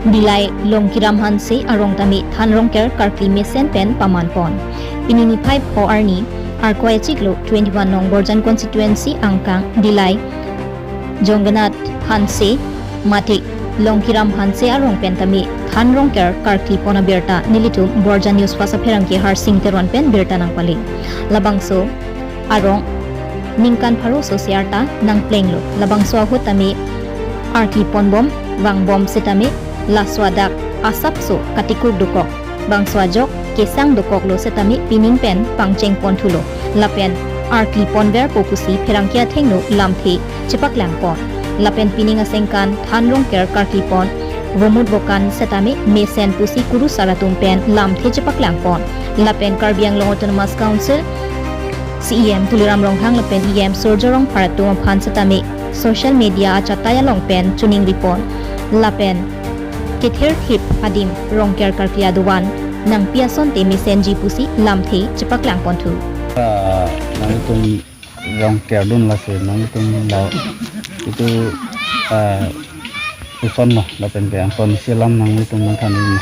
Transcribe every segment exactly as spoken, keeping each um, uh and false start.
Dillai Longkiram Hanse arong tame than rongker karkli mesen pen paman pon. Pini niphai pho arni, Arkoi achiklo twenty-one nong Borjan constituency angkang Dillai Jonganath Hanse mate Longkiram Hanse arong pen tame than rongker karkli pon abirta nelitum Borjan News Fast apherangke Harsing Teron pen birta nangpale. Labangso arong ningkan pharo so si arta nangplenglo. Labangso ahut tame arki ponbom, vangbom setame laso adak asapso katikuk dokok. Bangso ajok kesang dokoklo setame pining pen pangcheng pon thulo. Lapen arki ponverpo pusi pherangke athengno lamthe chepaklang pon. Lapen pining asengkan than rongker karkli pon, vomut vokan setame mesen pusi kurusar atum pen lamthe chepaklang pon. Lapen Karbi Anglong Autonomous Council C E M Tuliram Ronghang lapen E M Surjya Rongphar atum aphan setame social media achatai along pen choningri pon. Lapen kethirthip adim rongker karkli aduan nangpi asonte mesenji pusi lamthe chepaklang pon thu. Ah, nangtum rongker dun lasi nangtum la itu, ah, pusonlo lapen ke angkon silam nangtum nangthan ini.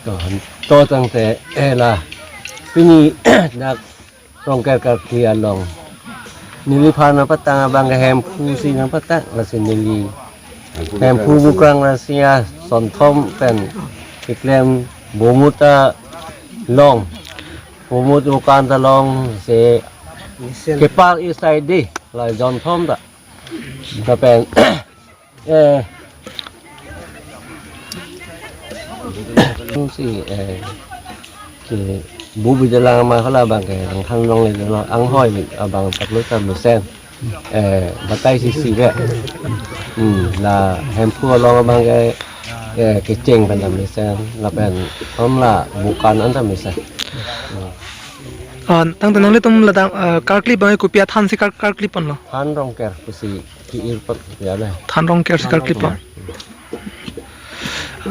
To, to tangte, eh, la pini dak rongker karkli along neliphan nangpatang abang ke Hemphu si nangpatang, lasi neli Hemphu Mukrang Rasia sonthom pen keklem, vomut ta long, vomut vokan ta long, se kepar isai de la jonthom ta. Lapen eh, si, eh, ke bubu jalang ama hala abang ke ang than longle lo, anghoi abang paklo ta mesen, eh, batai si si ke. Hmm, la Hemphu along abang ke, eh, kecheng pen ta mesen, lapen om la vokan an ta mesen. Hmm. Ah, tangte nanglitum ladak, ah, karkli abang kopi athan si kar-, karkli ponlo? Than rongker pusi ki-ir pat ya le. Than rongker si karkli pon.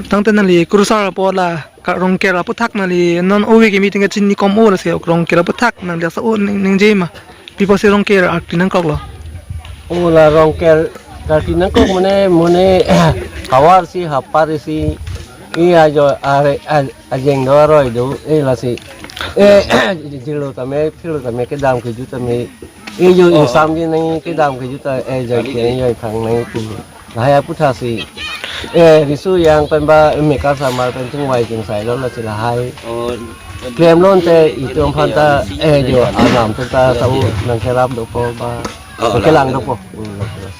Tangte nangli kurusar apot la ka-, rongker aputhak nangli non ove ke meeting ke chinikom o, lasi rongker aputhak nangli asa o ning, ningje ma. Pi apotsi rongker karkli nangkoklo? O la rongker karkli nangkok mane, mane havar si hapar si, iya jo are, a-, ajeng do aroi do, eh, lasi. Eh, jilo tame, philo tame, kedam kejut tame. Eh, jo insam ji nang kedam kejut ta, eh, jo ke jo thang nang tu. Lahai aputhak si, eh, riso yang pen ba mekar samar pen chingvai chingsai lo, lasi lahai. Oh, klem lonte itum aphan ta, eh, jo anam ta sa u nangkerap dopo ba. Oh, nangkelang dopo. Hmm, nangkelang.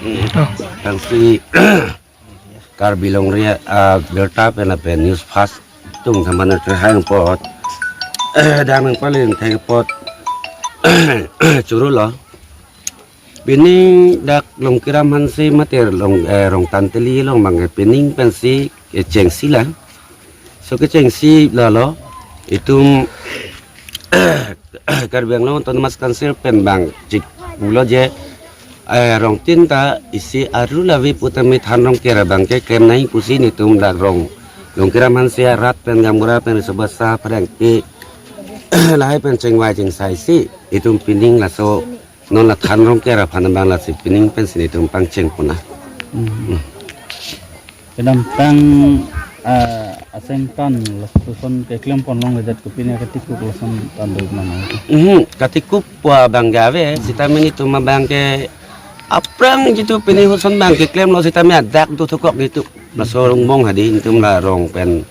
Hmm. Tangsi Karbi Longri, ah, birta pen lapen News Fast atum thaman nangkehang apot, eh, dam nangpaleng thek apot, choro lo. Pining dak Longkiram Hanse mate Long, eh, Rongtan Teli along abang ke pining pensi kechengsi la. So kechengsi lalo itum Karbi Anglong Autonomous Council pen abang chik pulo je, eh, rongtin ta isi aru lavi putame than rongker abang ke klem nai pusi nelitum dak rong Longkiram Hanse arat pen gaonbura pen riso basa pherangke lahai pen chingvai chingsai si itum pining laso non la than rongker aphan abang lasi pining pensi nelitum pangcheng pon na. Hmm. Hmm. Kedamtang, ah, asengkan laso ason keklem pon longledet, kopine katikuk lason tando mana? Mhm, katikuk pu abang ke ave, sitame nelitum abang ke aphrang jitu pini ason abang ke klemlo sitame adak do thukok jitu. Laso rong bong hadi nelitum la rong pen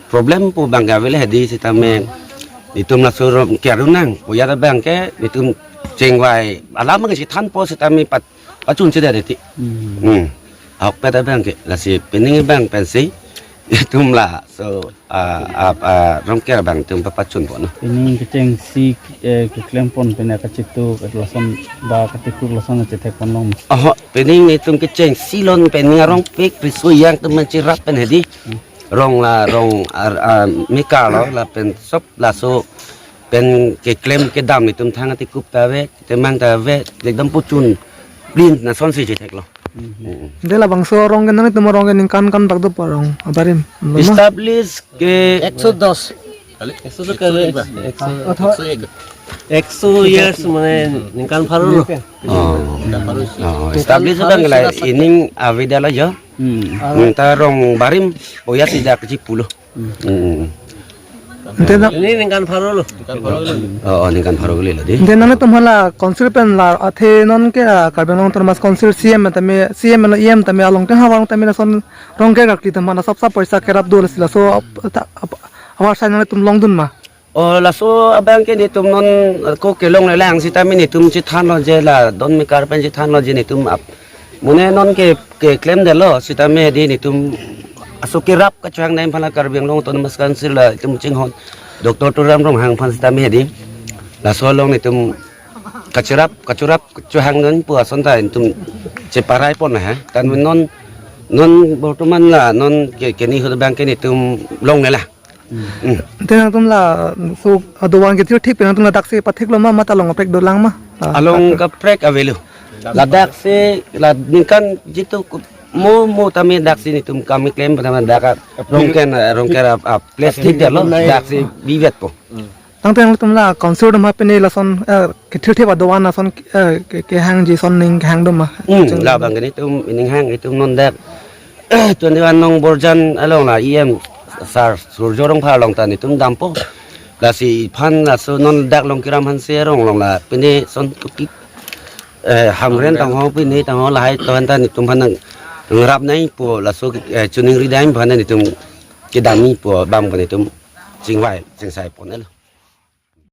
problem pu abang ke ave le hadi sitame nelitum laso rongker nang pu ya abang ke nelitum chingvai alam abang si thanpo sitame pat pachun si dati. Hmm. Hmm. Ahokpet abang ke lasi pining abang pensi itum laso, ah, ah, ah, rongker abang itum papachun pon na. Pining kechengsi, eh, keklem pon pine kachitu lason ba katikuk lason chethek pon long. Oho, pining itum kechengsi lon pining arong pik riso yang teman chirap pen hadi. Hmm. Rong la rong ar, ah, mekar lo lapen sop laso pen keklem kedam itum thang atikup ta ave, temang ta ave, ekdam puchun plin na sonsi chethek lo. Mhm. Mm. De labangso arong ke nanglitum arong ke ningkan kan bak dopo arong abarim lo ma? Establish ke ekso dos. Ekso dos ke ekso. Otho. Ekso ek. Ekso years mane ningkan pharo lo. Oh. Oh, establish abang la ining avedetlo jo. Hmm. Nang ta rong barim, oh ya, sida kecil pulo. Hmm. Ante na, ini ningkan pharo lo. Oh, oh, ningkan pharo lo di. Ante nanglitum hala council pen la athe non ke, ah, Karbi Anglong Autonomous Council C E M tame, C E M lo E M tame along ke havar tame lason rong ke gakli tame na sap sap paisa kerap do lasi laso ap-, ta-, ap-, awar sai nanglitum longdun ma? Oh, laso abang ke netum non ko kelonglelang sitame netum chethanlo je la don mekar pen chethanlo je netum ap-, mane non ke, keklemdetlo sitame di netum aso kerap kachohang dam aphan la Karbi Anglong Autonomous Council la netum chinghon Doctor Tuliram Ronghang aphan sitame di laso along netum kacherap, kacherap chohangdun pu ason ta netum cheparai pon ha. Tan non, non bortoman la non ke, keni ahut abang ke netum longlelang. Hmm. Ante nangtum laso adovan kethir thek pen nangtum ladak si patheklo ma, mate along kaprek dolang ma? Ah, along kaprek avelo. Ladak si la ningkan jitu ku-, mo, mo tame dak si netum kam keklem pen tame dak Rongker, Rongker ap, ap, plastic detlo, dak si bivetpo. Tangte nangtum la council atum ha pine lason, eh, kethir thek adovan ason, eh, ke, kehangji ason ning kehang do ma? Hmm, labang ke netum ining hang, itum non dak twenty-one nong Borjan along la E M sir Surjo Rongphar along ta netum dampo. Lasi iphan laso non dak Longkiram Hanse arong along la pine son tuki, eh, Hamren tangho pine tangho lahai tohan ta netum aphan nangrap nangpo laso, eh, choningri dam aphan netum kedam nangpo abang ke netum chingvai chingsai ponlo.